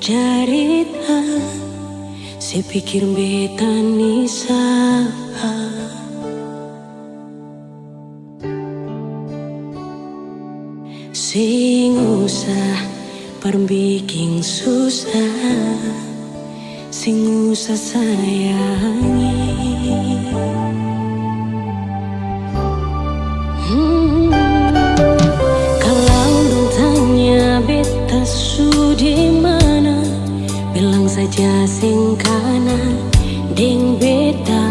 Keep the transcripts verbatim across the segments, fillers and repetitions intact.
Carita, se pikir beta ni sapa. Seng usah par biking susah, seng usah sayangi. Hmm, kalau dong tanya beta su di mana, bilang saja seng kanal deng beta.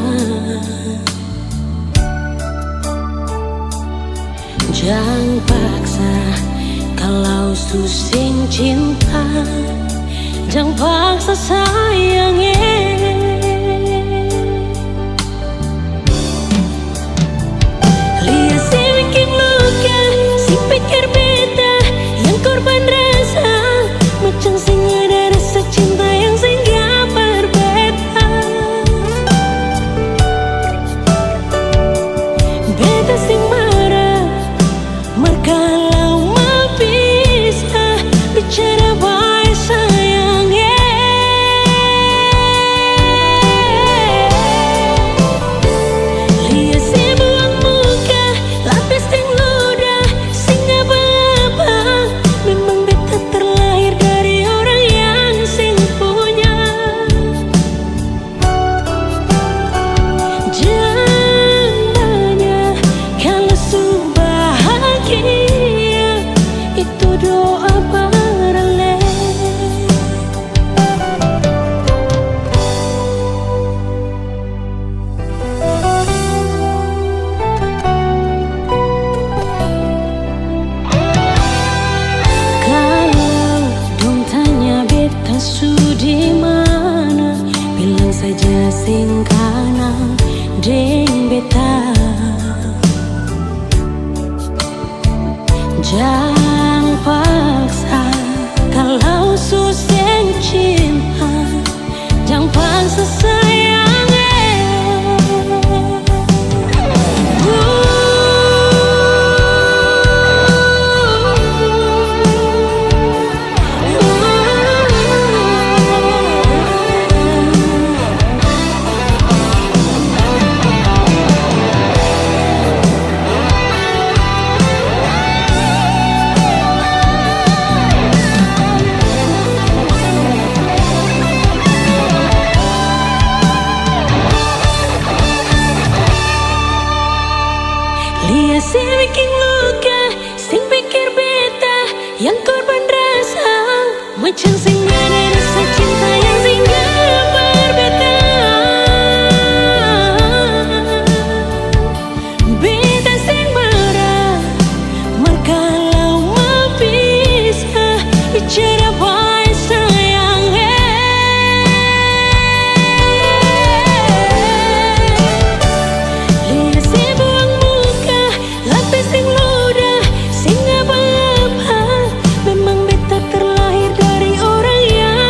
Jang paksa, kalau su seng cinta, jang paksa sayang, eh. Lia se biking luka, se pikir beta yang korban rasa, macam seng ada rasa cinta yang singgah par beta. Beta seng mara, mar kalau mau pisah, bicara bae sayang, eh. Lia se buang muka, lapis deng ludah, seng apa-apa. Memang beta terlahir dari orang yang seng punya. Jang tanya kalo su bahagia, itu doa barale. Kalau dong tanya beta su di mana, bilang saja seng kanal deng beta. Jang paksa, kalau su seng cinta, jang paksa sayang, eh. Lia se biking luka, seng pikir beta yang korban rasa. Macam seng ada rasa cinta yang singgah par beta. Beta seng marah, mar kalau mau pisah, bicara bae sayang, eh. Lia se buang muka, lapis deng ludah, seng apa-apa. Memang beta terlahir dari orang yang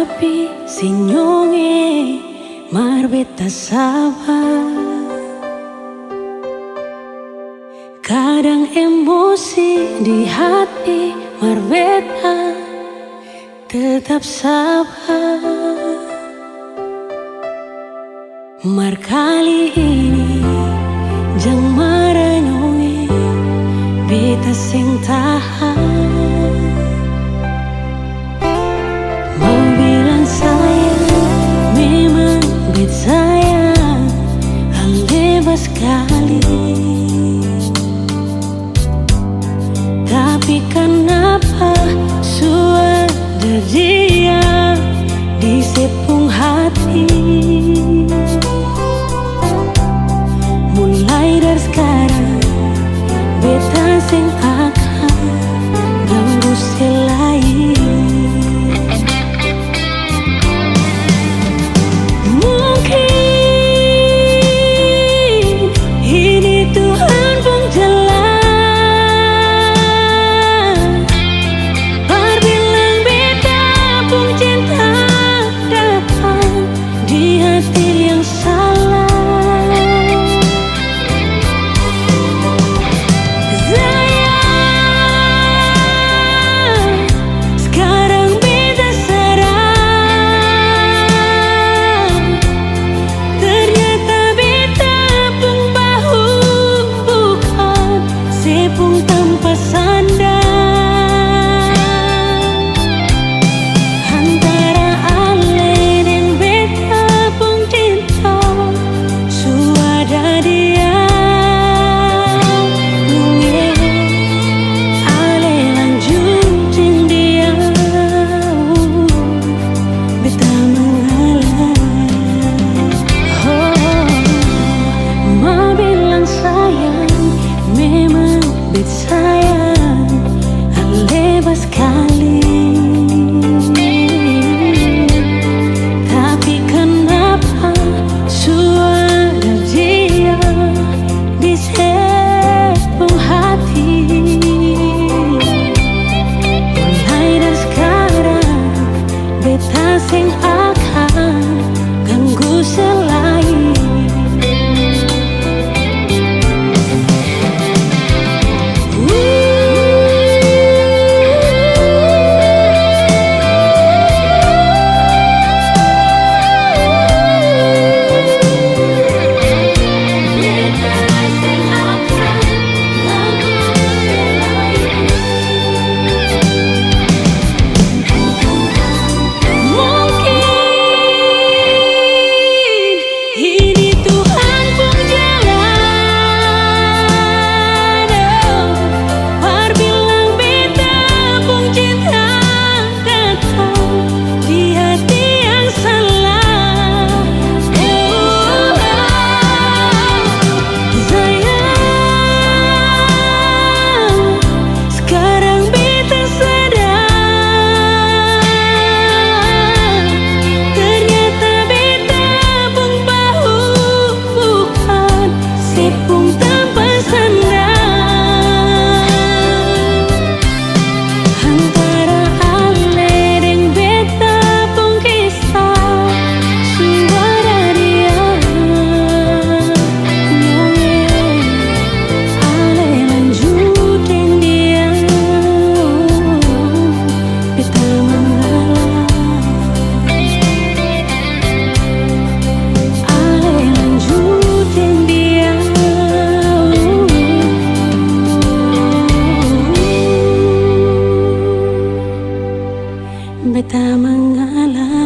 Tapi senyong e, mar beta sabar. Kadang emosi di hati, mar beta tetap sabar. Mar kali ini, jang mara nyong e, beta seng tahan. Mau bilang sayang, memang bet sayang, ale baskali. Tapi kanapa su ada dia di se pung hati? Mulai dari skarang, beta seng akan ganggu se lai. Mungkin ini Tuhan pung jalan. Par bilang beta pung cinta datang di hati yang salah. Sayang, skarang beta sadar, ternyata beta pung bahu bukan se pung tampa sandar. Antara ale deng beta pung cinta, su ada dia. Ale lanjut deng dia, beta mangalah. Oh, mau bilang sayang, memang bet sayang, ale baskali. Tapi kanapa su ada dia di se pung hati? Mulai dari skarang, beta seng akan ganggu se lai. Mungkin ini Tuhan pung jalan, oh, par bilang beta pung cinta datang di hati yang salah. Oh, sayang, skarang beta sadar, ternyata beta pung bahu bukan se pung tampa sandar. Antara ale deng beta pung kisah, suara dia. Ale lanjut deng dia, beta mangalah. Ale lanjut deng dia, beta mangalah.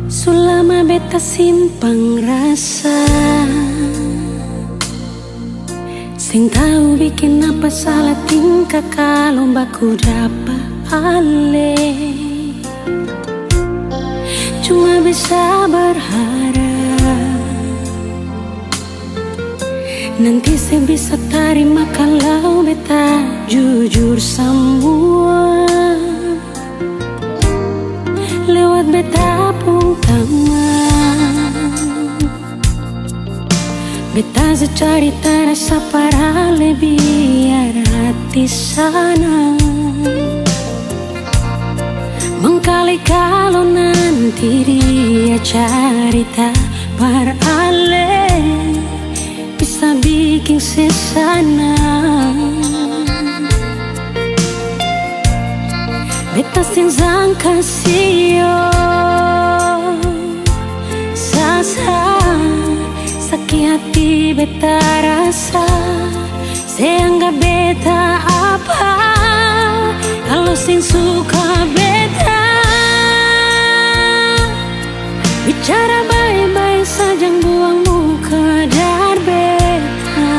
Su lama beta simpang rasa, Seng tau biking apa salah tingkah kalu baku dapa ale. Cuma bisa berharap nanti se bisa tarima kalau beta jujur samua lewat beta pung tamang. Beta su carita rasa par ale biar hati sanang. Mangkali kalo nanti dia carita par ale, bisa biking se sanang. Beta seng sangka sio sasa, saki hati beta rasa. Se anggap beta apa, kalo seng suka beta. Bicara bae-bae sa, jang buang muka dari beta.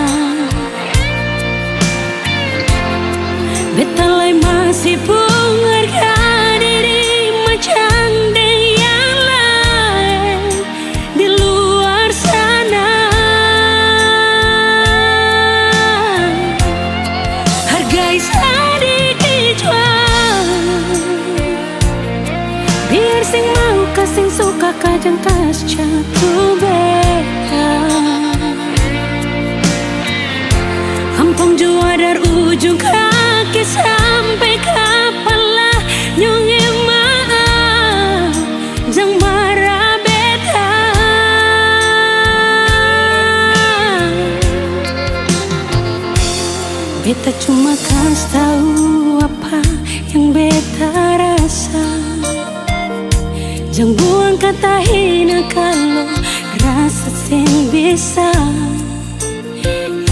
Beta lai masi pung harga diri macam deng yang laeng di luar sana. Hargai sadiki jua. Biar seng mau ka seng suka ka jang kas jatuh beta. Ampong jua dari ujung kaki sampe kapala, nyong e maaf, jang mara beta. Beta cuma kas tau apa yang beta rasa. Jang buang kata hina kalo rasa seng bisa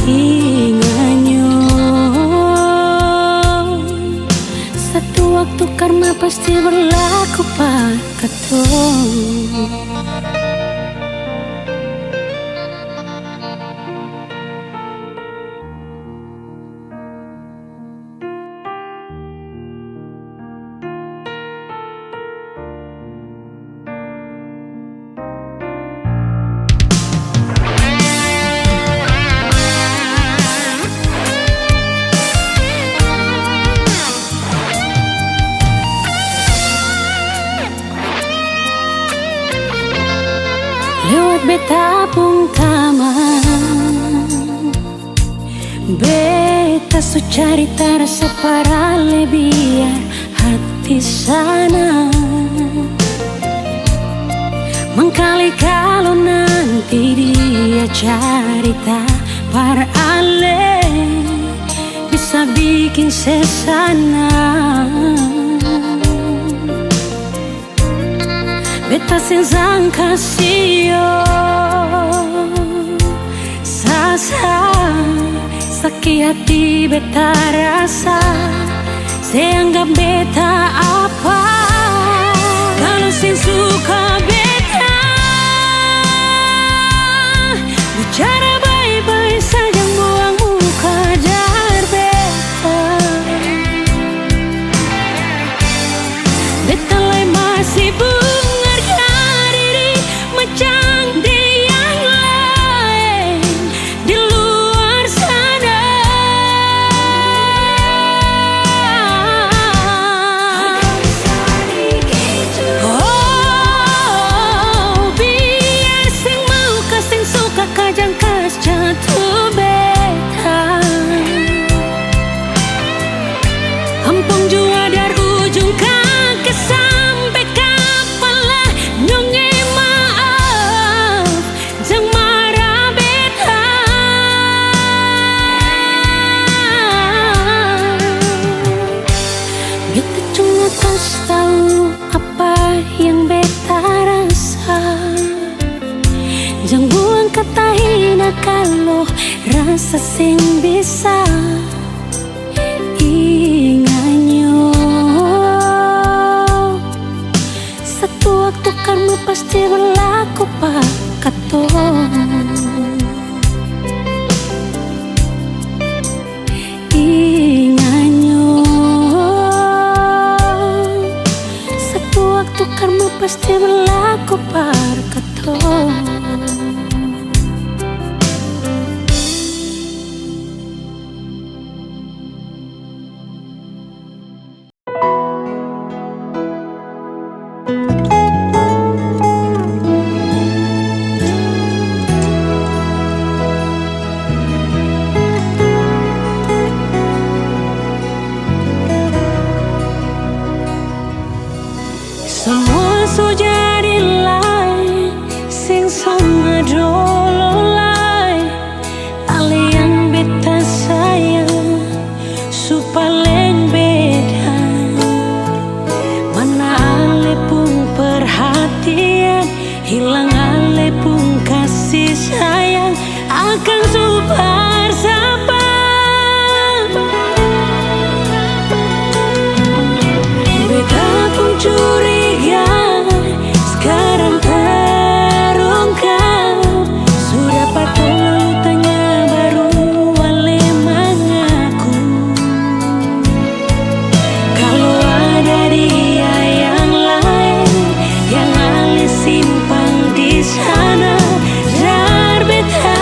inga nyong. Satu waktu karma pasti berlaku pa katong. Lewat beta pung tamang, beta su carita rasa par ale biar hati sanang. Mangkali kalo nanti dia carita par ale, bisa biking se sanang. Beta seng sangka sio sasa, saki hati beta rasa, se anggap beta apa, kalo seng suka beta. Bicara bae-bae sa, jang buang muka jar beta. Beta lai masi bungar kariri macam deng yang laeng di luar sana. Oh, biar seng mau ka seng suka ka jang kas jatuh beta. Ampong jua dari ujung kaki sampe kapala, nyong e maaf, jang mara beta. Beta cuma kas tau apa yang beta rasa. Jang buang kata hina kalo rasa seng bisa inga nyong. Satu waktu karma pasti berlaku pa katong. ko par katong. Samua su jadi laeng, seng sama dolo lai. Ale yang beta sayang su paleng beda. Mana ale pung perhatian, hilang ale pung kasih sayang, akang su par sapa. Beta pung curiga skarang terungkap. Su dapa tong lalu tanya baru ale mangaku. Kalo ada dia yang laeng, yang ale simpang di sana, jar beta.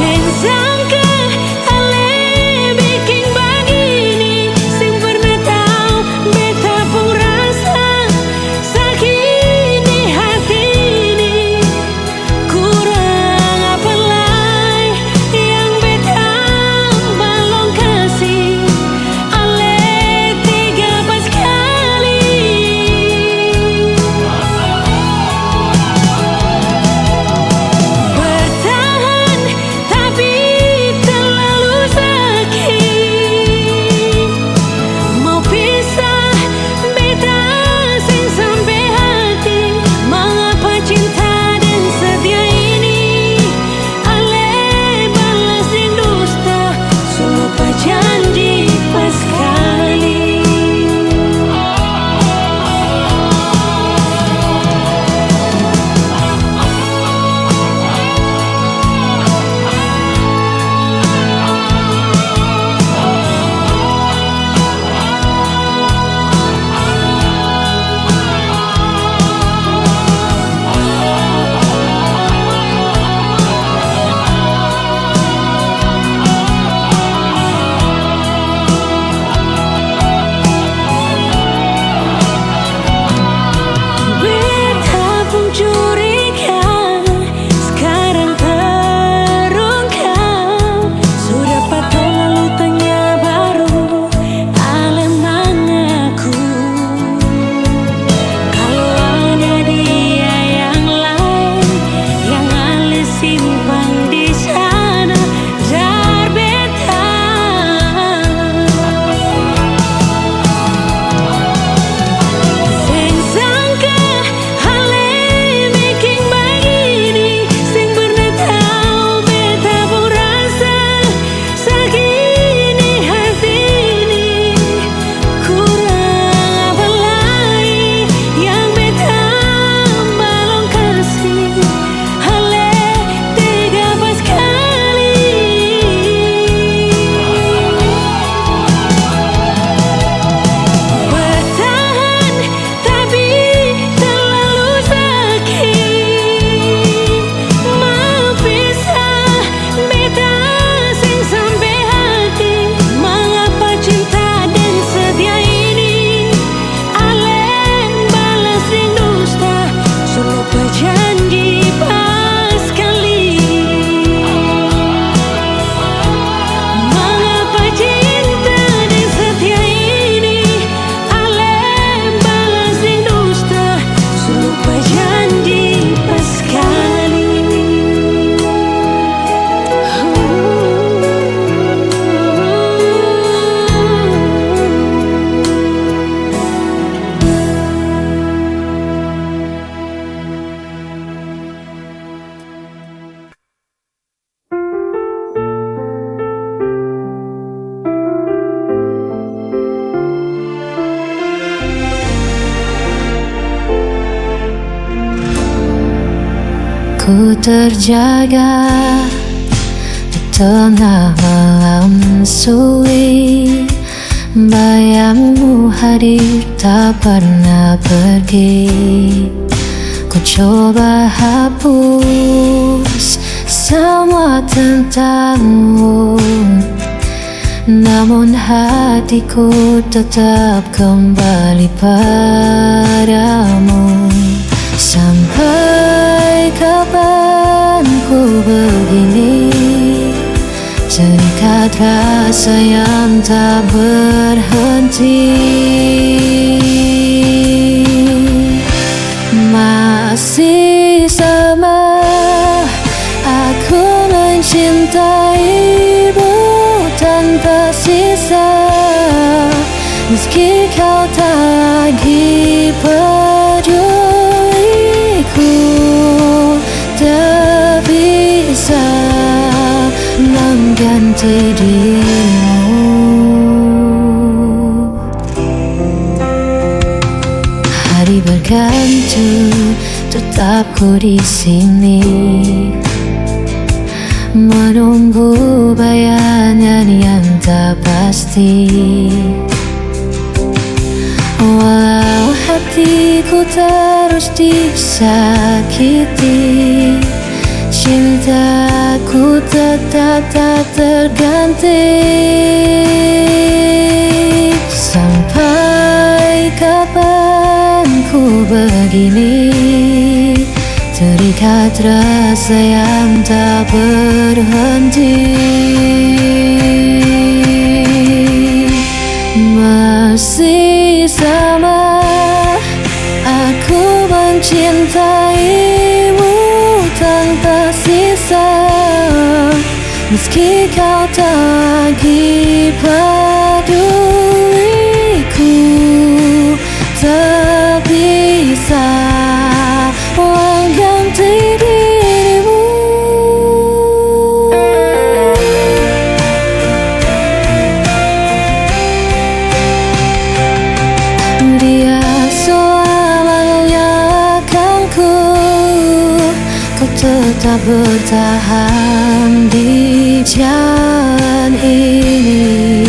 Seng sangka ale biking bagini, seng pernah tau beta pung rasa sakit di hati ini. Kurang apa lai yang beta balong kasi, ale tega paskali. Bertahan tapi terlalu sakit. Mau pisah, beta seng sampe hati. Mangapa cinta deng setia ini, ale balas deng dusta? Su lupa janji paskali. Beta pung curiga skarang terungkap. Su dapa tong lalu tanya baru ale mangaku. Kalo ada dia yang laeng, yang ale simpang di sana, jar beta. Seng sangka ale biking bagini, seng pernah tau beta pung rasa sakit di hati ini. Kurang apa lai yang beta balong kasi, ale tega paskali. Bertahan tapi terlalu sakit. Mau pisah, beta seng sampe hati. Mangapa cinta deng setia ini, ale balas deng dusta? Su lupa janji paskali. Mangapa cinta deng setia ini, ale balas deng dusta? Su lupa janji paskali. Ku terjaga di tengah malam sunyi. Bayangmu hadir tak pernah pergi. Ku coba hapus semua tentangmu, namun hatiku tetap kembali padamu. Sampai kapan ku begini? Terikat rasa yang tak berhenti. Masih sama aku mencintaimu tanpa sisa. Meski kau tak lagi peduliku, tak bisa mengganti dirimu. Hari berganti, tetap ku di sini. Menunggu bayangan yang tak pasti. Walau hatiku terus disakiti, cintaku tetap tak terganti. Sampai kapan ku begini? Terikat rasa yang tak berhenti. Masih sama aku mencintaimu tanpa sisa. Meski kau tak lagi peduliku, tak bisa mengganti dirimu. Dia selalu mendoakanku. Ku tetap bertahan di jalan ini.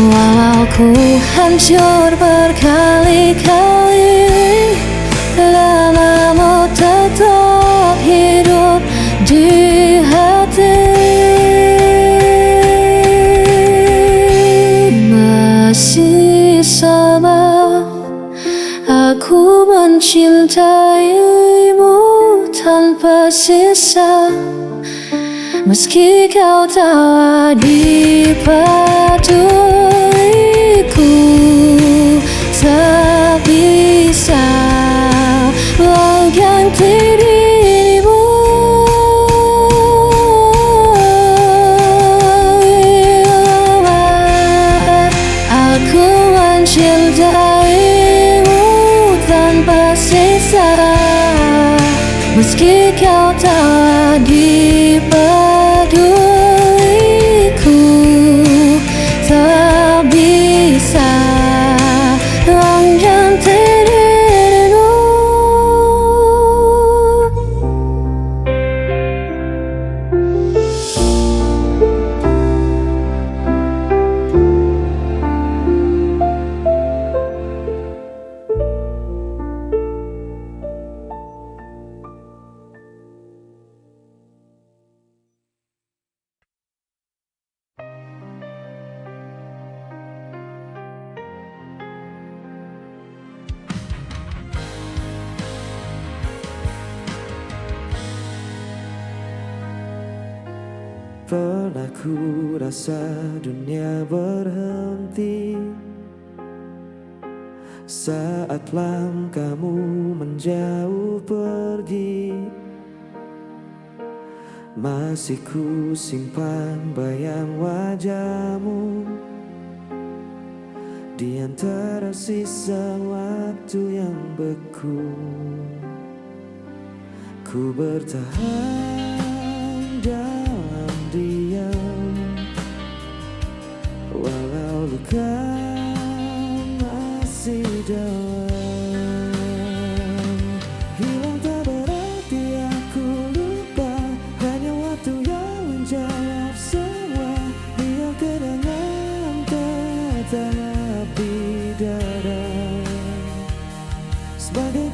Walau ku hancur berkali-kali, namamu tetap hidup di hati. Masih sama aku mencintaimu tanpa sisa, meski kau tak lagi peduliku, tak bisa mengganti dirimu. Aku mencintaimu tanpa sisa, meski kau tak lagi peduliku, tak bisa mengganti dirimu. Pernah ku rasa dunia berhenti saat langkahmu menjauh pergi. Masih ku simpan bayang wajahmu di antara sisa waktu yang beku. Ku bertahan dalam diam, walau luka masih dalam. Hilang tak berarti aku lupa, hanya waktu yang menjawab semua. Biar kenangan tak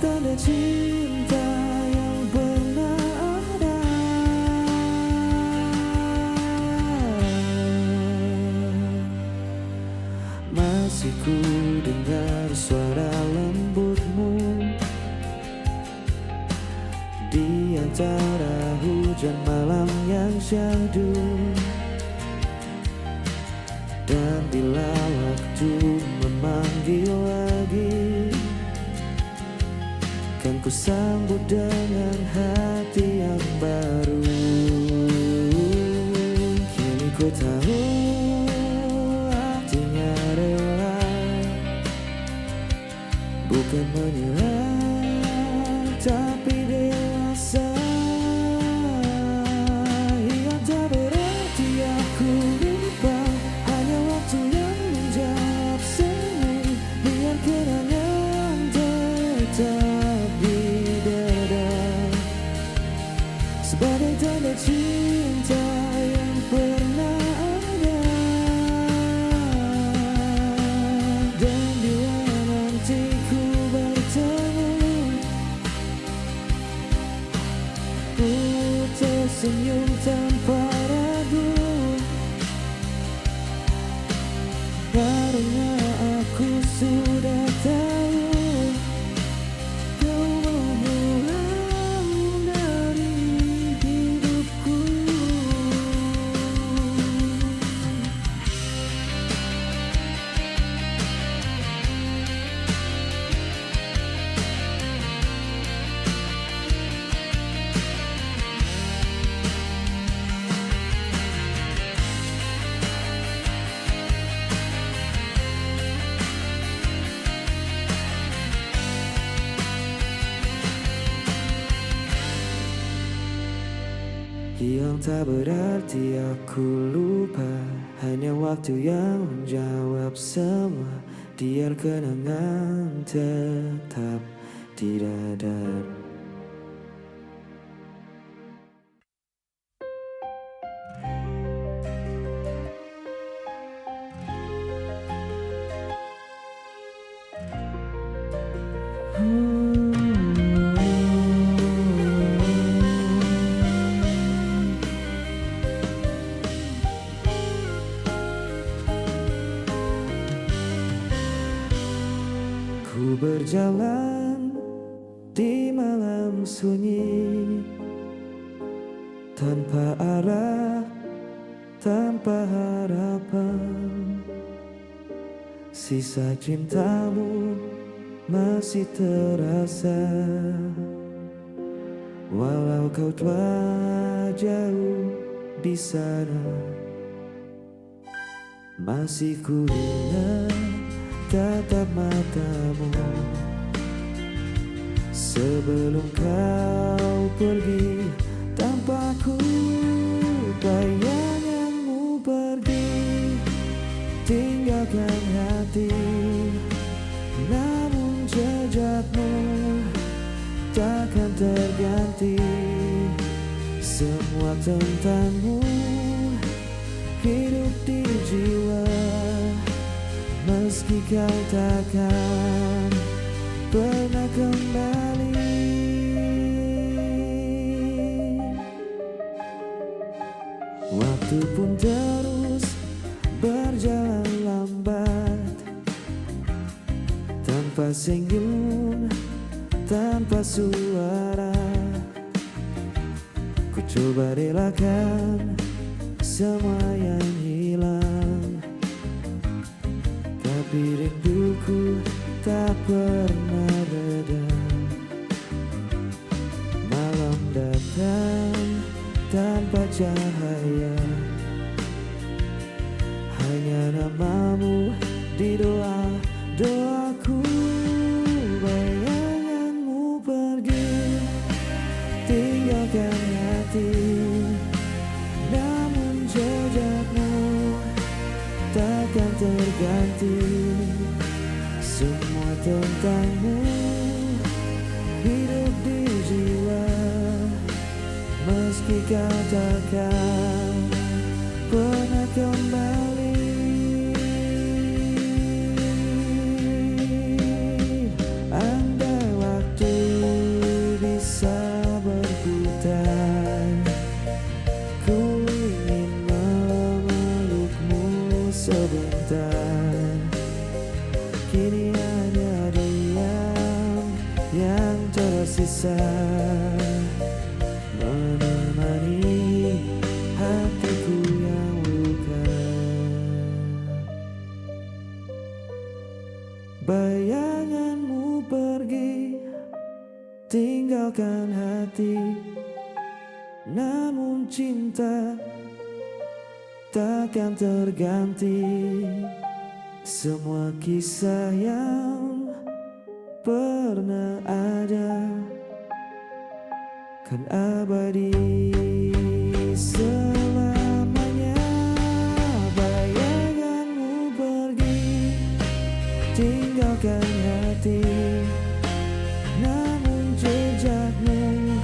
Tanda cinta yang pernah ada. Masih ku dengar suara lembutmu di antara hujan malam yang syahdu. Dan bila waktu memanggil lagi, kan ku sambut dengan hati yang baru. Kini ku tahu artinya rela. Bukan menyerah, tapi dewasa. Hilang tak berarti aku lupa, hanya waktu yang menjawab semua. Biar kenangan tetap di dada. Sebagai tanda cinta yang pernah ada. Dan bila nanti ku bertemu, ku tersenyum tanpa ragu. Karena aku sudah tahu, kau mengulang dari hidupku. Hilang tak berarti aku lupa, hanya waktu yang menjawab semua. Biar kenangan tetap di dada. Ku berjalan di malam sunyi, tanpa arah, tanpa harapan. Sisa cintamu masih terasa, walau kau telah jauh di sana. Masih ku ingat tatap matamu sebelum kau pergi tanpa ku. Bayanganmu pergi tinggalkan hati, namun jejakmu takkan terganti. Semua tentangmu hidup di jiwa, meski kau takkan pernah kembali. Waktu pun terus berjalan lambat, tanpa senyum, tanpa suara. Ku coba relakan semua yang hilang, tapi rinduku tak pernah reda. Malam datang tanpa cahaya, hanya namamu di doa-doaku. Bayanganmu pergi tinggalkan hati, namun jejakmu takkan terganti. Semua tentangmu hidup di jiwa, meski kau takkan pernah kembali. Andai waktu tersisa menemani hatiku yang luka. Bayanganmu pergi, tinggalkan hati, namun cinta takkan terganti. Semua kisah yang pernah ada kan abadi selamanya. Bayanganmu pergi, tinggalkan hati, namun jejakmu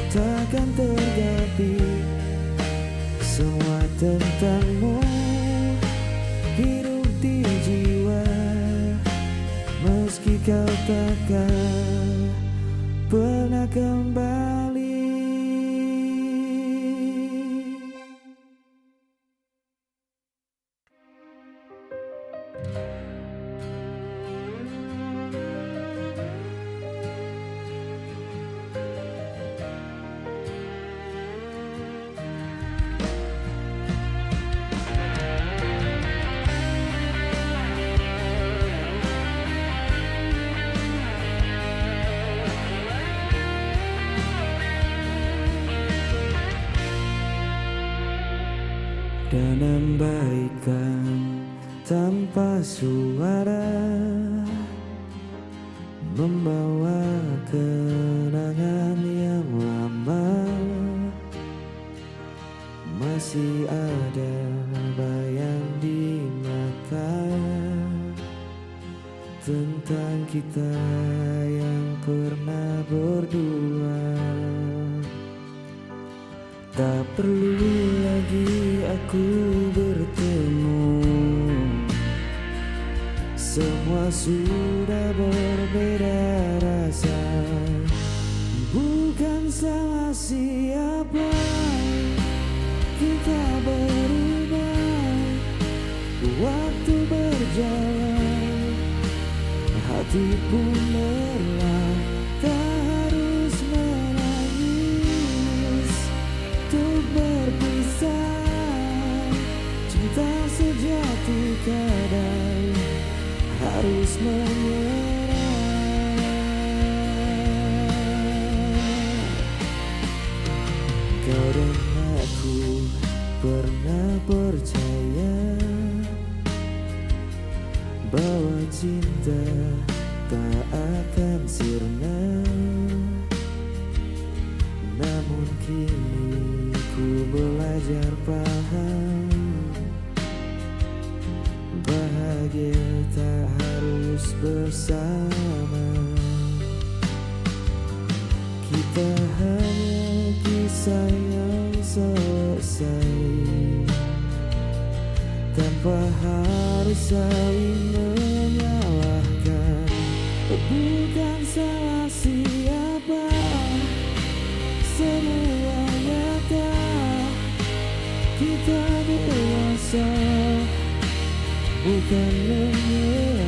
takkan terganti. Semua tentangmu hidup di jiwa, meski kau takkan pernah kembali. Dan ambaikan tanpa suara, membawa kenangan yang lama. Masih ada bayang di mata tentang kita yang pernah berdua. Tak perlu lagi aku bertemu, semua sudah berbeda rasa. Bukan salah siapa, kita berubah. Waktu berjalan, hati pun lelah, tak harus menangis untuk berpisah. Cinta sejati kadang harus menyerah. Kau dan aku pernah percaya bahwa cinta tak akan sirna. Namun kini ku belajar paham, bahagia tak harus bersama. Kita hanya kisah yang selesai, tanpa harus saling menyalahkan. Bukan salah siapa, semua nyata. Kita dewasa, bukan menyerah.